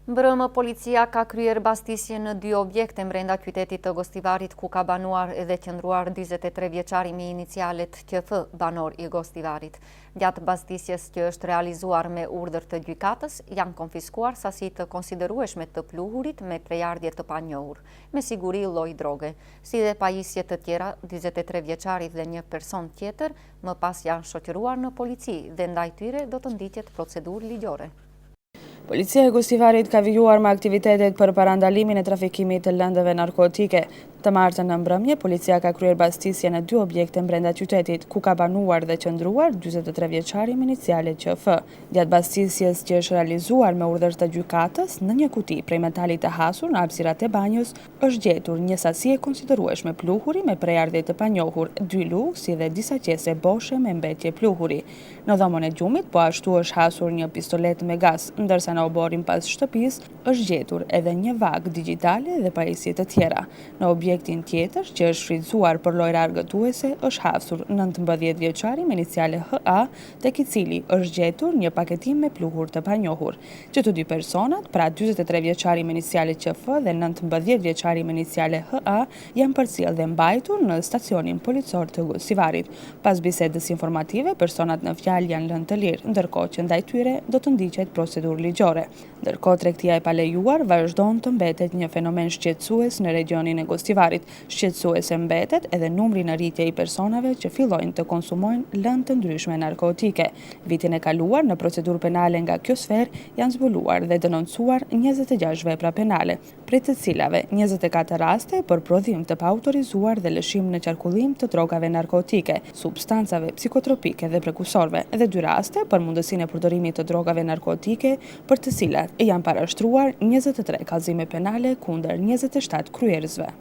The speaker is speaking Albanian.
Mbrëmë policia ka kryer bastisje në dy objekte mbrenda qytetit të Gostivarit ku ka banuar dhe qëndruar 43 vjeçari me inicialet QF, banor i Gostivarit. Gjatë bastisjes që është realizuar me urdhër të gjykatës, janë konfiskuar sasi të konsiderueshme të pluhurit me prejardhje të panjohur, me siguri lloj droge, si dhe pajisje të tjera, 43 vjeçari dhe një person tjetër më pas janë shoqëruar në polici dhe ndaj tyre do të ndiqet procedurë ligjore. Policia e Gostivarit ka vijuar me aktivitetet për parandalimin e trafikimit të lëndëve narkotike. Të martën në mbrëmje, policia ka kryer bastisje në dy objekte brenda qytetit, ku ka banuar dhe qëndruar 43 vjeçari me iniciale QF. Gjatë bastisjes që është realizuar me urdhër të gjykatës, në një kuti prej metali të hasur në hapësirat e banjës, është gjetur një sasi e konsiderueshme pluhuri me prejardhje të panjohur, dy lugë si dhe disa qese boshe me mbetje pluhuri. Në dhomën e gjumit po ashtu është hasur një pistoletë me gaz, ndërsa në oborrin pas shtëpisë është gjetur edhe një vagë digjitale dhe pajisje të tjera. Në objektin tjetër, që është shfrytëzuar për lojra argëtuese, është hasur 19 vjeçari me iniciale HA, tek i cili është gjetur një paketim me pluhur të panjohur. Që të dy personat, pra 43 vjeçari me iniciale QF dhe 19 vjeçari me iniciale HA, janë përcjellë dhe mbajtur në stacionin policor të Gostivarit. Pas bisedës informative, personat në fjalë janë lënë të lirë, ndërkohë që ndaj tyre do të ndiqet procedurë ligjore. Ndërkohë, tregtia e palejuar vazhdon të mbetet një fenomen shqetësues në regjionin e Gostivarit. Shqetësuese mbetet edhe numri në rritje i personave që fillojnë të konsumojnë lëndë të ndryshme narkotike. Vitin e kaluar, në procedurë penale nga kjo sferë janë zbuluar dhe denoncuar 26 vepra penale. prej të cilave 24 raste për prodhim të paautorizuar dhe lëshim në qarkullim të drogave narkotike, substancave psikotropike dhe prekursorëve, dhe dy raste për mundësinë e përdorimit të drogave narkotike, për të cilat janë parashtruar 23 kallëzime penale kundër 27 kryerësve.